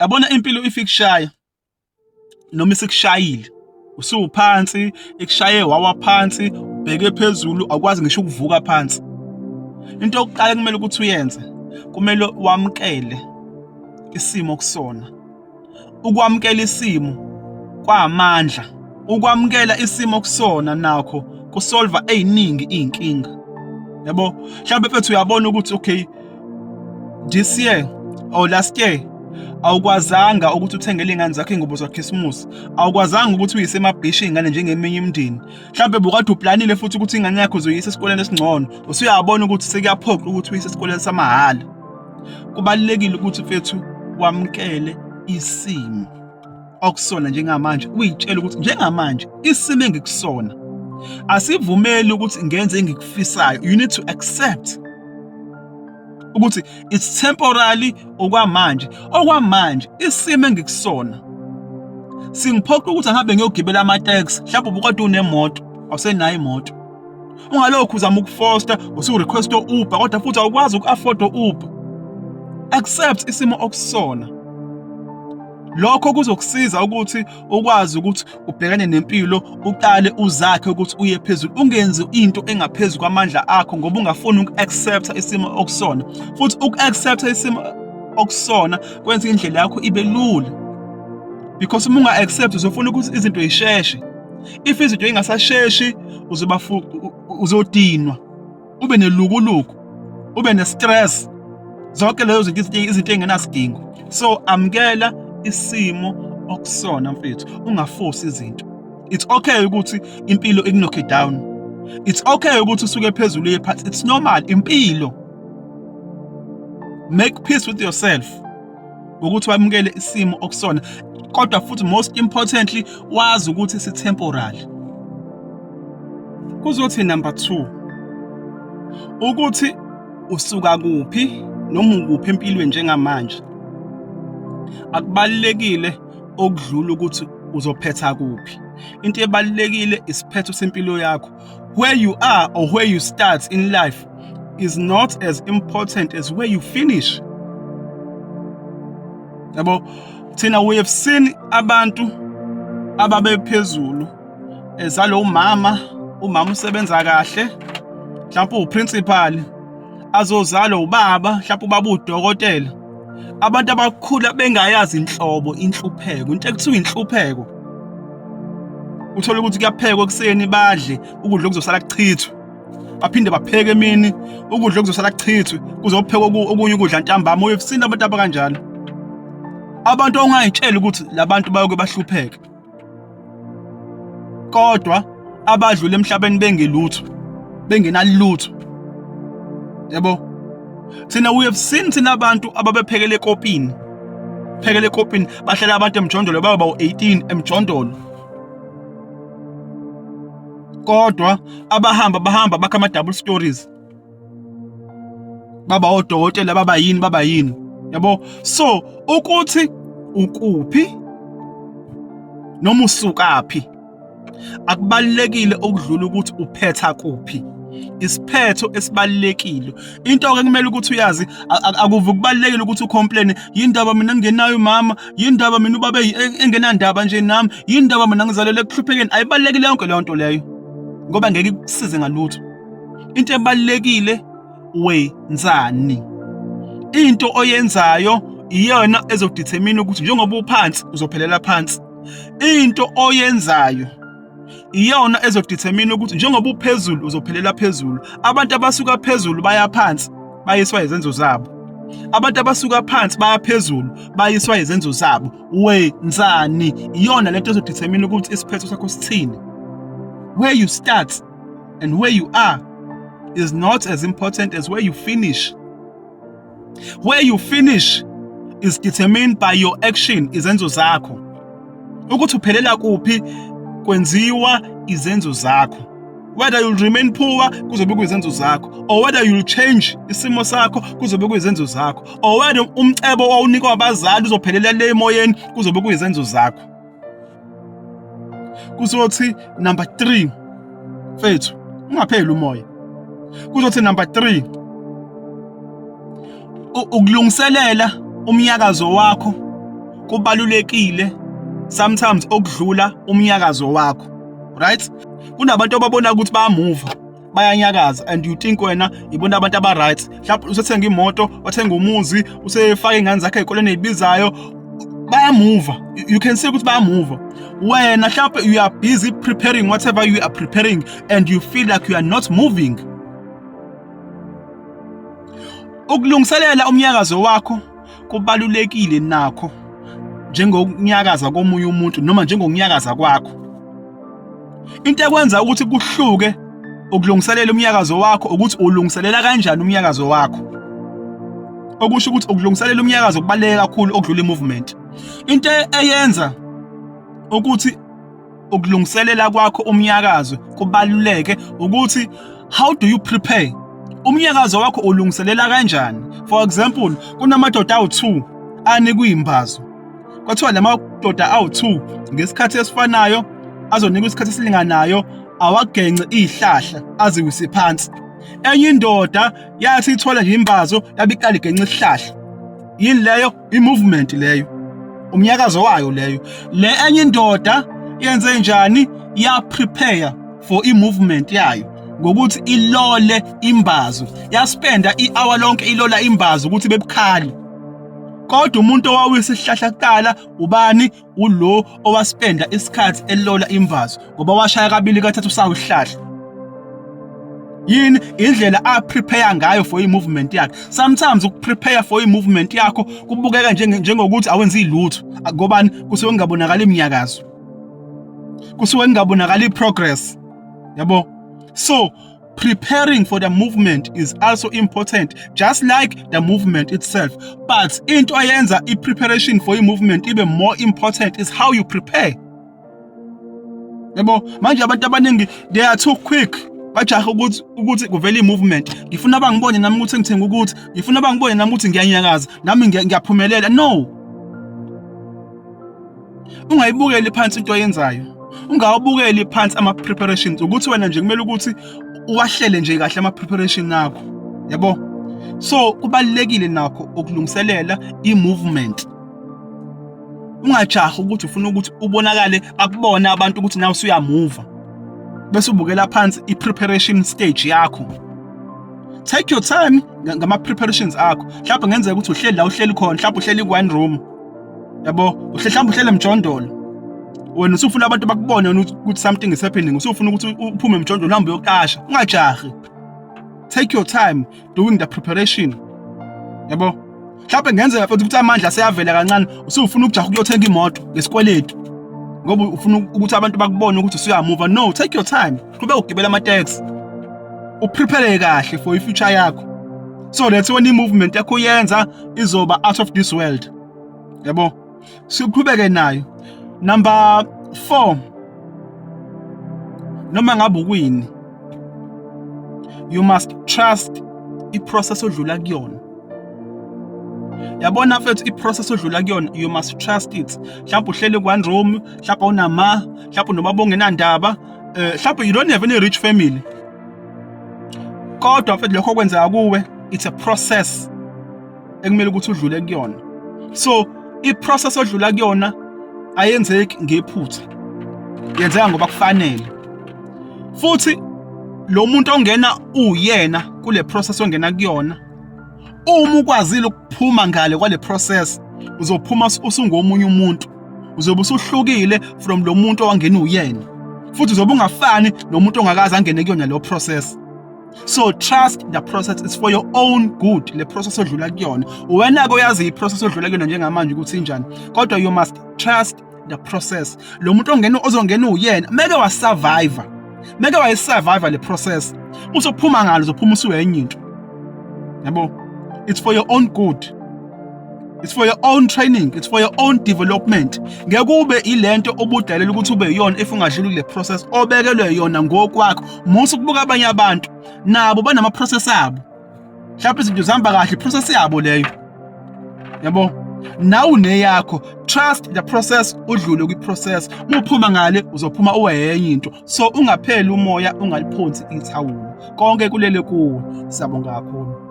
Yabona impilo if ikushaya noma isikushayile, usuphansi, ikushaye wawa phansi, ubheke phezulu, awukwazi ngisho ukuvuka phansi. Into yokuqala kumele ukuthi uyenze, kumele wamukele isimo kusona. Ukwamukela isimo kwamandla, ukwamukela isimo kusona nakho kusolva eziningi izinkinga. Yabo, mhlawumbe mfethu uyabona ukuthi okay, this year or last year awukwazanga ukuthi uthengele iy'ngane zakho iy'ngubo zakhisimusi, awukwazanga ukuthi uyise emabhishi iy'ngane njengeminye imindeni. Mhlawumbe bukade uplanile futhi ukuthi ingane yakho uzoyisa esikoleni esingcono, usuyabona ukuthi sekuyaphoqa ukuthi uyise esikoleni samahhala. Kubalulekile ukuthi mfethu wamukele isimo okusona njengamanje, uyitshele ukuthi njengamanje isimo engikusona asivumeli ukuthi ngenze engikufisayo. You need to accept ukuthi it's temporary okwamanje. Okwamanje isimo engikusona singiphoqa ukuthi angabe ngiyogibela ama-taxi. Mhlawumbe ubukade unemoto, awusenayo imoto, ungalokhu uzama ukufosta, usu-request o-Uber, kodwa futhi awukwazi uku-afford o-Uber. Accept isimo okusona. Lokho kuzokusiza ukuthi ukwazi ukuthi ubhekane nempilo, uqale uzakhe ukuthi uye phezulu, ungenzi into engaphezu kwamandla akho ngoba ungafuni uku-accepta isimo okusona. Futhi uku-accepta isimo okusona kwenza indlela yakho ibe lula, because uma unga-accept uzofuna ukuthi izinto yisheshe. If izinto ingasasheshi, uzoba uzodinwa, ube nelukuluku, ube ne-stress, zonke lezo zinto, izinto ey'ngenasidingo. So amukela isimo okusona mfethu, ungafosi izinto. It's okay ukuthi impilo ikunokhe down, it's okay ukuthi usuke phezulu uye phansi, it's normal impilo. Make peace with yourself ngokuthi wamukele isimo okusona, kodwa futhi most importantly wazi ukuthi si-temporary. Kuzothi number 2, ukuthi usuka kuphi noma ukuphi empilweni njengamanje akubalulekile okudlula ukuthi uzophetha kuphi. Into ebalulekile isiphetho sempilo yakho. Where you are or where you start in life is not as important as where you finish. Yabo, thina we have seen abantu ababephezulu ezalo umama, umama usebenza kahle, mhlawumbe uprincipal, azozalwa ubaba, mhlawumbe ubaba udokotela. Abantu abakhula bengayazi inhlobo inhlupheko, into ekuthiwa inhlupheko. Uthola ukuthi kuyaphekwa ekuseni, badle ukudla okuzosala kuchithwe, baphinde bapheke emini ukudla okuzosala kuchithwe, kuzophekwa okunye ukudla ntambama. We've seen abantu abakanjalo, abantu ongayitshela ukuthi labantu bayoke bahlupheke, kodwa abadlula emhlabeni bengelutho, bengenalutho. Yabo, thina we have seen thina abantu ababephekele ekopini, phekele ekopini, bahlala abantu emjondolo, baba bawu-18 emjondolo, kodwa abahamba bahamba bakha ama-double stories, baba odokotela, baba yini, baba yini. Yabo, so ukuthi ukuphi noma usukaphi akubalulekile okudlula ukuthi uphetha kuphi. Isiphetho esibalulekile. Into-ke kumele ukuthi uyazi, akuve kubalulekile ukuthi ucomplain, yindaba mina ngingenayo umama, yindaba mina ubaba engenandaba nje nami, yindaba mina ngizalelwe ekuhluphekeni. Ayibalulekile yonke leyo nto leyo, ngoba ngeke ikusize ngalutho. Into ebalulekile, wenzani. Into oyenzayo iyona ezodetermine ukuthi njengoba uphansi uzophelela phansi. Into oyenzayo iyona ezodetermine ukuthi njengoba uphezulu uzophelela phezulu. Abantu abasuka phezulu baya phansi bayiswa izenzo zabo, abantu abasuka phansi baya phezulu bayiswa izenzo zabo. Wenzani iyona lento ezodetermine ukuthi isiphetho sakho sithini. Where you start and where you are is not as important as where you finish. Where you finish is determined by your action, izenzo zakho. Ukuthi uphelela kuphi kwenziwa izenzo zakho. Whether you'll remain poor kuzobe kuyizenzo zakho, or whether you'll change isimo sakho kuzobe kuyizenzo zakho, or whether umcebo owawunikwa abazali uzophelela le emoyeni kuzobe kuyizenzo zakho. Kuzothi number 3, mfethu, ungapheli umoya. Kuzothi number 3, ukulungiselela umnyakazo wakho. kubalulekile sometimes okudlula umnyakazo wakho, right? Kunabantu ababona ukuthi bayamuva, bayanyakaza, and you think wena ibona abantu aba-right. Mhlawumbe usethenga imoto, wathenga umuzi, usefaka iy'ngane zakhe ey'koleni ey'bizayo, bayamuva. You can see ukuthi bayamuva. Wena mhlawumbe you are busy preparing whatever you are preparing and you feel like you are not moving. Ukulungiselela umnyakazo wakho kubalulekile nakho njengokunyakaza komunye umuntu noma njengokunyakaza kwakho. Into ekwenza ukuthi kuhluke ukulungiselela umnyakazo wakho ukuthi ulungiselela kanjani umnyakazo wakho. Okusho ukuthi ukulungiselela umnyakazo kubaluleke kakhulu okudlula i-movement. Into eyenza ukuthi ukulungiselela kwakho umnyakazo kubaluleke ukuthi how do you prepare umnyakazo wakho, ulungiselela kanjani? For example, kunamadoda awu-2 anikwa iy'mbazo. Kwathiwa la madoda awu-2 ngesikhathi esifanayo azonikwa isikhathi esilinganayo, awagence iy'hlahla aziwise phansi. Enye indoda yathi ithola nje imbazo, yabe iqala igenca isihlahla. Yini leyo? I-movement leyo, umnyakazo wayo leyo. Le enye indoda yenze njani? Ya prepare for i-movement yayo ngokuthi ilole imbazo. Yaspenda i-hour lonke ilola imbazo ukuthi bebukhali. Kodwa umuntu owawisa isihlahla kuqala ubani? Ulo owaspenda isikhathi elola imbazo, ngoba washaya kabili kathathu sawo isihlahla. Yini? Indlela a prepare ngayo for i-movement yakhe. Sometimes ukuprepare for i-movement yakho kubukeka njengokuthi awenzi lutho, ngobani? Kusuke kungabonakali iminyakazo, kusuke kungabonakali i-progress, yabo. So preparing for the movement is also important just like the movement itself, but into eyenza i-preparation for i-movement ibe more important is how you prepare, yabo. Manje abantu abaningi, they are too quick, bajaha ukuthi kuvele i-movement, ngifuna bangibone nami ukuthi ngithenga ukuthi, ngifuna bangibone nami ukuthi ngiyanyakaza, nami ngiyaphumelela. No, ungayibukeli phansi into oyenzayo, ungawabukeli phansi ama-preparations, ukuthi wena nje kumele ukuthi uwahlele nje kahle ama-preparation akho, yabo. So kubalulekile nakho ukulungiselela i-movement. Ungajahi ukuthi ufuna ukuthi ubonakale, bakubone abantu ukuthi nawe usuyamuva, bese ubukela phansi i-preparation stage yakho. Take your time ngama-preparations akho. Mhlawumbe ngenzeka ukuthi uhleli la uhleli khona, mhlawumbe uhleli ku-one room, yabo, uhleli, mhlawumbe uhleli emjondolo. Wena usufuna abantu bakubone ukuthi something is happening, usufuna ukuthi uphume emjondolo uhambe uyoqasha. Ungajahi, take your time doing the preparation, yabo. Mhlawumbe ngenzeka futhi ukuthi amandla aseyavela kancane, usufuna ukujaha ukuyothenga imoto ngesikweletu ngoba ufuna ukuthi abantu bakubone ukuthi usuyamuva. No, take your time, qhubeka ugibela ama-taxi, uprepare kahle for i-future yakho, so that when i-movement yakho uyenza izoba out of this world, yabo. Siqhubeke nayo number 4. Noma ngabe ukwini, you must trust i-process odlula kuyona. Yabona mfethu, i-process odlula kuyona, you must trust it. Mhlawumbe uhleli ku-one room, mhlawumbe awunama, mhlawumbe nobaba ongenandaba, mhlawumbe you don't have any rich family, kodwa mfethu, lokho okwenzeka kuwe, it's a process ekumele ukuthi udlule kuyona. So i-process odlula kuyona ayenzeki ngephutha, yenzeka ngoba kufanele. Futhi lo muntu ongena uyena kule process ongena kuyona, uma ukwazile ukuphuma ngale kwale process, uzophuma usungomunye umuntu, uzobe usuhlukile from lo muntu owangena uyena, futhi uzobe ungafani nomuntu ongakaze angene kuyona leyo process. So trust the process, it's for your own good le process odlula kuyona. Wena-ke uyazi i-process odlula kuyona njengamanje ukuthi injani, kodwa you must trust the process. Lo muntu ongena, ozongena uyena, meke wasurvive, meke wayisurvive le process, uzophuma ngalo, uzophuma usuwenye into, yabo. It's for your own good, it's for your own training, it's for your own development. Ngeke ube ilento obudalela ukuthi ube yiyona if ungadluli kule process obekelwe yona ngokwakho. Musa ukubuka abanye abantu, nabo banama process abo. Mhlawumbe izinto zihamba kahle, process yabo leyo, yabo. Nawe uneyakho. Trust the process, udlule kwi-process. Uma uphuma ngale, uzophuma uwenye into. So ungapheli umoya, ungaliphonsi ithawula. Konke kulele kuwe. Siyabonga kakhulu.